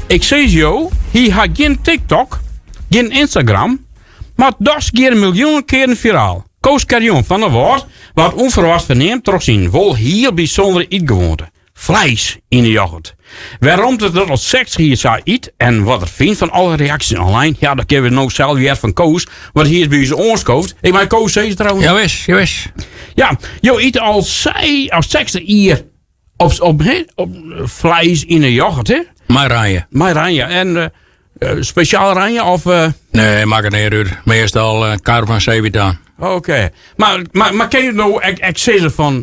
Ik sis jo, hy hat gjin TikTok, gjin Instagram, mar dochs gie er miljoenen kearen firaal. Koos Scherjon fan de Wâld waard ûnferwachts ferneamd troch syn wol hiel bysûndere ytgewoante, fleis yn de yoghurt. Wêrom't er dat al 60 jier sa yt en wat er fynt fan alle reaksjes online, ja, dat kinne we no sels hearre fan Koos, want hy is by ús oanskood. Ik mei Koos sizze trouwens. Jawis, jawis. Ja, jo ite al sei, al 60 jier op, op, hè, op fleis yn de yoghurt, hè? Mei ranje. Mei ranje. En eh, spesjaal ranje of... eh, Nee, makket net út. Meastal uh, kar fan Cevitam. Oké. Mar, mar, mar kinne jo no ek, ek sizze fan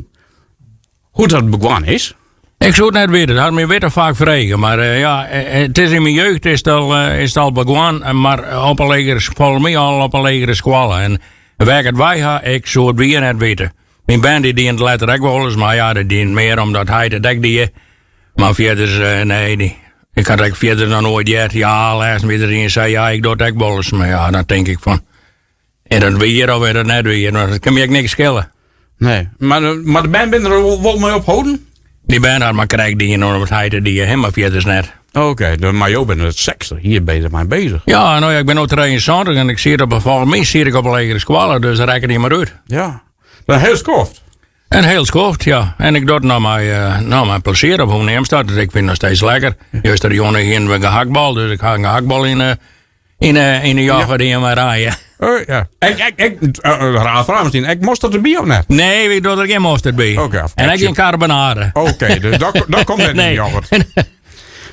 hoe't dat begûn is? Ik soe it net witte. Dat hat my witte faak frege. Mar eh, ja, it is yn myn jeugd is it al, is it al begûn. Mar op 'e legere, folgens my al op 'e legere skoalle. En wêr't ik it wei ha, ik soe it wier net witte. Myn bern dy dienen it letter ek wolris, mar ja, dy dienen mear omdat heit it ek die. Mar fierders, nee, dy, ik ha it ek fierder noch noait heard. Ja, lêsten wie der ien sei, ja, ik doch it ek wolris. Mar ja, dan tink ik fan, is dat wier of is dat net wier? Mar dat kin my ek niks skele. Nee, mar, mar de bern binne der wol, wol mei opholden? Dy bern hat mar krekt dien omdat heit it die, hè, mar fierders net. Oké, okay, mar jo binne it 60 jier better mei bezich. Ja, no ja, ik bin no 73 en ik siet op, folgens my siet ik op 'e legere skoalle, dus reken dy mar út. Ja, in hiel skoft. In hiel skoft, ja. En ik doch it noch mei, uh, no, mei plezier op hoe neamst dat. Ik fyn it noch steeds lekker. Justerjûn hienen we gehaktbal, dus ik ha in gehaktbal yn de, yn de, yn de yoghurt yn mei ranje. Oh, ja. Ik, ik, ik, uh, raar vraag misschien. Ek mosterd derby of net? Nee, ik doe der gjin mosterd by. Oké. En ek gjin carbonade. Oké, dus dat, dat komt net yn Nee. de yoghurt.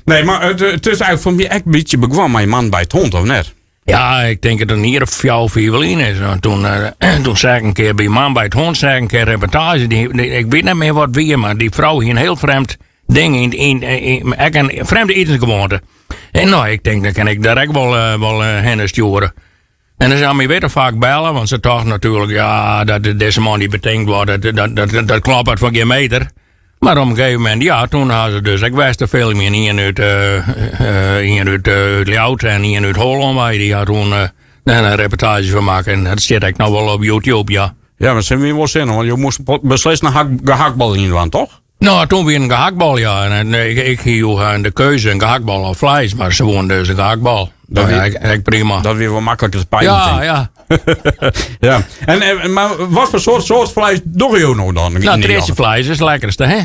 Nee, mar it, it is eigentlik foar my ek in bytsje begûn mei Man by 't Hond, of net? Ja, ik tink dat it in jier of fjouwer, fiif lyn is. Want toen, uh, toen seach ik in kear by Man by 't Hond, seach ik in kear reportaazje. Dy, dy, ik wit net mear wat wie, mar dy frou hie in hiel frjemd ding yn, yn, yn, ek in frjemde itensgewoante. En no, ik tink, dan kin ik dêr ek wol, uh, wol uh, hinne stjoere. En dan se my witte faak belle, want se tochten natuerlik, ja, dat dizze man dy betinkt wat, dat, dat, dat, dat kloppet fan gjin meter. Mar op in gegeven momint, ja, toen ha se dus ek west te filmjen. Ien út, uh, uh, ien út, uh, út Ljouwert en ien út Hollân wei. Dy hat toen uh, in reportaazje fan makke. En dat stiet ek noch wol op YouTube, ja. Ja, mar sille wy wol sjen, want jo moasten beslist in hak, gehaktbal yn dwaan, toch? No, toen wie in gehaktbal, ja. En, ik, ik hie de keuze, in gehaktbal of fleis, mar se woenen dus in gehaktbal. Dat ja, wie, ek, ek prima. Dat wie wol makliker te pakken. Ja, ja. Ja. En, en, mar wat foar soart, soart fleis dogge jo no dan? No, fleis is it lekkerste, hè?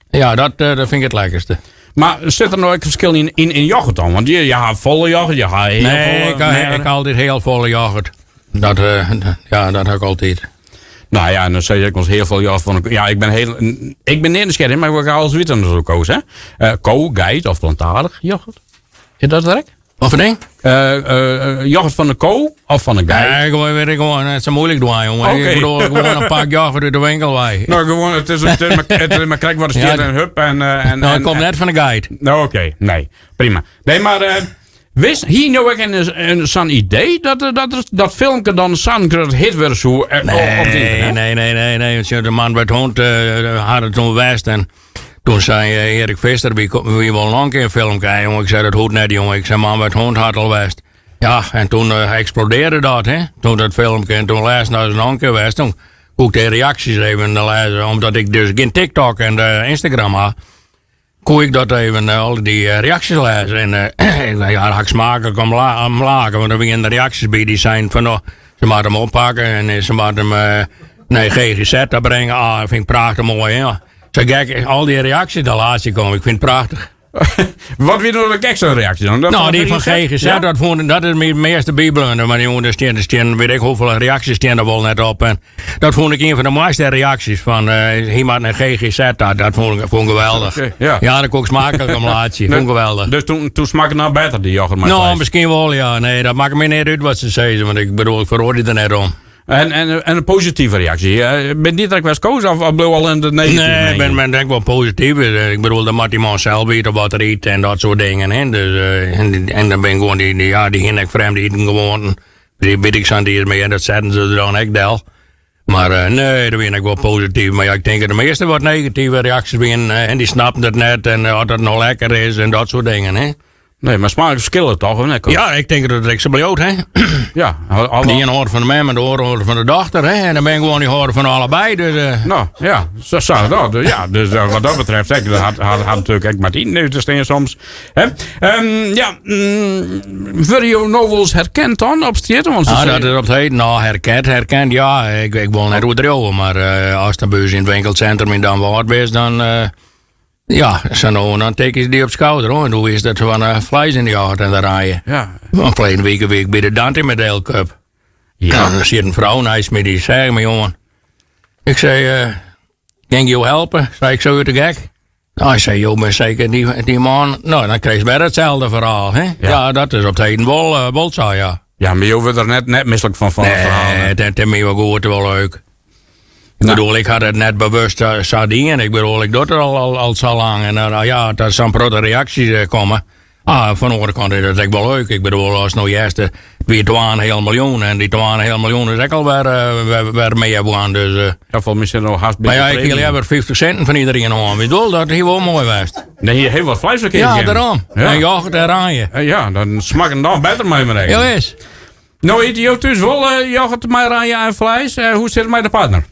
Ja, dat, dat fyn ik it lekkerste. Mar sit der no ek ferskil yn, yn, yn yoghurt dan? Want je, je ha folle yoghurt, je ha hiel Nee, folle... ik, ha, ik ha altyd hiel folle yoghurt. Dat, uh, ja, dat ha ik altyd. No ja, en dan sis ik hiel folle yoghurt fan. Ja, ik bin hiel, ik bin net skerp, mar ik wol alles witte natuerlik, Koos, hè? Uh, ko, geit of plantaardich yoghurt? Is dat werk? Wat foar ding? Uh, uh, yoghurt fan de ko of fan de geit? Nee, gewoan, weet ik gewoan, net sa muoilik dwaan, jongen. Oké. Ik bedoel, gewoan in pak yoghurt út de winkel wei. No, gewoan, it is, it is, mar, it is mar krekt wat der stiet Ja, en hup. En, en, No, en, it komt net fan de geit. No, oké, nee, prima. Nee, mar uh, wist, hie no ek in, in, sa'n idee dat, dat, dat filmke dan sa'n grutte hit wurde soe op, op het Nee, internet? nee, nee, nee, nee. Want De Man by 't Hond uh, hat it toen west en toen sei uh, Erik Visser, wy, wy wolle noch in kear in film krije, jongen. Ik sei, dat hoecht net, jongen. Ik sei, Man by 't Hond hat al west. Ja, en toen uh, eksplodearre dat, hè. Toen dat filmke en toen lêsten is it noch in kear west. Toen koe ik de reaksjes even lêze, omdat ik dus gjin TikTok en uh, Instagram ha. Koe ik dat even, uh, al dy reaksjes lêze. En uh, ja, dan ha ik smaaklik om, la om lachen, want der wiene reaksjes by dy seinen fan, no, se moatte him oppakke en se moatte him uh, nei GGZ ta bringe. Ah, dat fyn ik prachtich moai, ja. Sa gek, al dy reaksjes de laatste komme, ik fyn it prachtich. Wat wie no de gekste reaksje dan? Dat No, dy fan GGZ, Ja? dat, fûn, dat is my it measte bybleaun. Mar jongen, der stean, der stean, wit ik hoefolle reaksjes stean der wol net op. En dat fûn ik ien fan de moaiste reaksjes fan uh, hy moat nei GGZ ta. Dat fûn ik, fûn ik geweldich. Oké, ja. Ja, dat koe ik smaaklik om laitsje. Fûn ik geweldich. Dus toen, toen smakke it no better, dy yoghurt mei No, fleis? miskien wol, ja. Nee, dat makket my net út wat se sizze, want ik bedoel, ik feroarje der net om. En, en, en in positive reaksje. Bin dy ek wer Koos of, of bliuw al yn de negative? Nee, ik bin, bin ek wol posityf. Ik bedoel, dan moat dy man sels witte wat er yt en dat soart dingen. Hè. Dus, uh, en, en dan bin gewoan dy, dy, ja, dy hiene ek frjemde itengewoanten. Dy wit ik sa'n dier mear, dat setten se der dan ek del. Mar uh, nee, dat wiene ek wol posityf. Mar ja, ik tink dat de measte wat negative reaksjes wiene. En dy snapten it net en oft dat no lekker is en dat soart dingen. Hè. Nee, mar smaken ferskille toch, of net? Ja, ik tink dat it ek sa bliuwt, hè. Ja. Al, de iene hâldt fan de mem en de oare hâldt fan de dochter, hè. En dan ben ik gewoan dy hâlde fan allebei, dus... Uh... Nou, ja, sa, sa dat. Ja, dus uh, wat dat betreft, ek, dat hat, hat, hat natuerlik ek mei iten te stean soms. Hè? Um, ja, mm, wurde jo no wolris herkend dan op strjitte? Want ah, dat is op it heden, nou, herkend, herkend, ja. Ik, ik wol net oerdriuwe, mar uh, as de bus yn it winkelcentrum yn Damwâld is, dan... Uh, Ja, sa no en dan tikje se dy op skouder hoor. En doe is dat fan uh, fleis yn de yoghurt en de rije. Ja. Want verleden week wie ik by de Dante Medel Cup. Ja. En dan siet in frou neist my dy sei my jongen. Ik sei, uh, kin ik jo helpe? Sei ik sa út de gek. Nou, hy sei, jo binne seker dy, dy man. Nou, dan krijg je wer itselde ferhaal. Hè? Ja. ja. dat is op it heden wol, uh, wol sa, ja. Ja, mar jo wurde der net, net mislik fan, fan nee, it ferhaal. Nee, it is my wol goed, wol leuk. Ik bedoel, ik ha it net bewust eh, sa dien. Ik bedoel, ik doch it al, al, al sa lang. En dan, ja, dat sa'n protte reaksjes eh, komme. Ah, fan de oare kant is dat ek wol leuk. Ik bedoel, as no earst eh, wie 2,5 miljoen. En dy 2,5 miljoen is ek al wer, wer, wer mear wûn. Dus, ja, folgens my sit no hast mar ja, ik hie leaver 50 sinten fan iderien hân. Wit wol, dat hie wol moai west. Nee, hie hiel wat fleis Ja, dêrom. Ja. En yoghurt en oranje. Ja, dan smakket it noch better mei my. Ja, is. No ite jo thús wol uh, yoghurt mei oranje en fleis. Uh, hoe sit it mei de partner?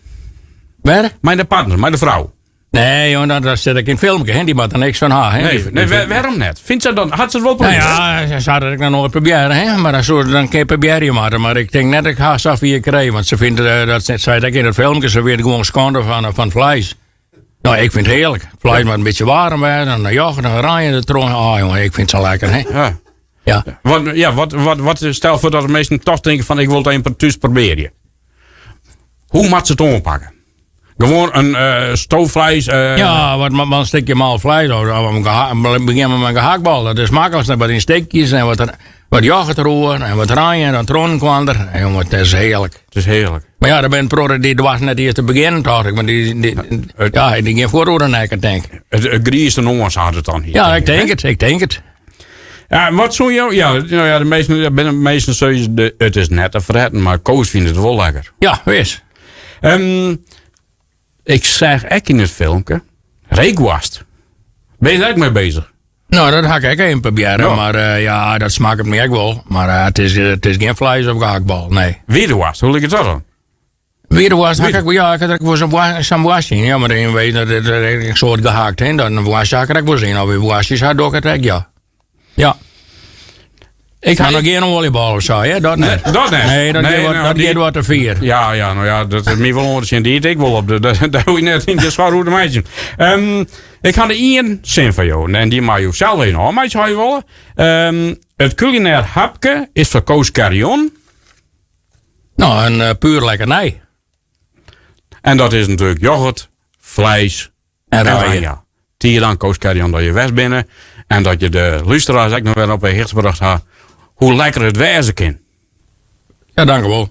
Wêr? Mei de partner, mei de frou. Nee, joh, dat, dat sit ek yn it filmke, hè. Dy moat der niks fan ha, hè. Nee, nee wêrom net? Fynt se dan, hat se it wol probearre? Nou ja, se hat it ek noch noait probearre, hè. Mar dan soe se dan kear probearje moatte. Mar ik tink net dat ik har safier krij, want se fynt, uh, dat seit ek yn it filmke, se fynt it gewoan skande fan, fan fleis. Nou, ik fyn it hearlik. Fleis moat in bytsje waarm wêze en dan yoghurt en oranje dertroch. Oh, jonge, ik fyn it sa lekker, hè. Ja. Ja. Wat, ja, wat, wat, wat, stel foar dat de minsken toch tinke fan ik wol it even thús probearje. Hoe moat se it oanpakke? Gewoan in uh, stoofvleis? Uh... Ja, wat, wat in stikje mal fleis. Begjin mei in gehaktbal. Dat is maklikst. Wat yn stikjes en wat, wat yoghurt deroer en wat oranje en dan tronnen kwam der. Jonge, it is hearlik. It is hearlik. Mar ja, der binne protte dy't doarsten net earst te begjinnen, tocht ik. Want dy, dy, ja, dy gean fuort oer de nekke, tink ik. It, it griist in oan, sa hat it dan hier. Ja, ik tink it, ik tink it. Ja, wat soe jo... Ja, nou ja, de measten, ja, binne de measten sizze, de, it is net te fretten, mar Koos fynt it wol lekker. Ja, wis. Um, ik seach ek yn it filmke, reekwoarst. Binne je dêr ek mei bezich? Nou, dat ha ik ek even probearre, Ja. mar eh, ja, dat smakket my ek wol. Mar eh, it is, it is gjin fleis of gehaktbal, nee. Wite woarst, hoe liket dat dan? Wite woarst ha ik ek, ja, ik ha der ek wol sa'n woarst, sa'n woarstje yn. Ja, mar yn wezen, dat is in soart gehakt, hè. Dan in woarstje ha ik der ek wol yn. Of in woarstjes ha, doch ik it ek, ja. Ja. Ik ha noch gjin oaljebal of sa, hè? Dat net. Nee, dat net. Nee, dat, Nee, giet wat, nou, dat die- giet wat te fier. Ja, ja, nou ja, dat is my wol oan te sjen. Dy eat ik wol op. Dat, dêr hoech je net yn de soarch oer te meitsjen. Um, ik ha ien sin foar jo. En dy meie jo sels even ôfmeitsje, as jo wolle. Um, it kulinêr hapke is foar Koos Carrion. Nou, in uh, puer lekkernij. En dat is natuerlik yoghurt, fleis en oranje. Ja. Tige dank Koos Carrion dat je west binne. En dat je de lústeraars ek noch wer op 'e hichte brocht ha hoe lekker it wêze kin. Ja, dank wol.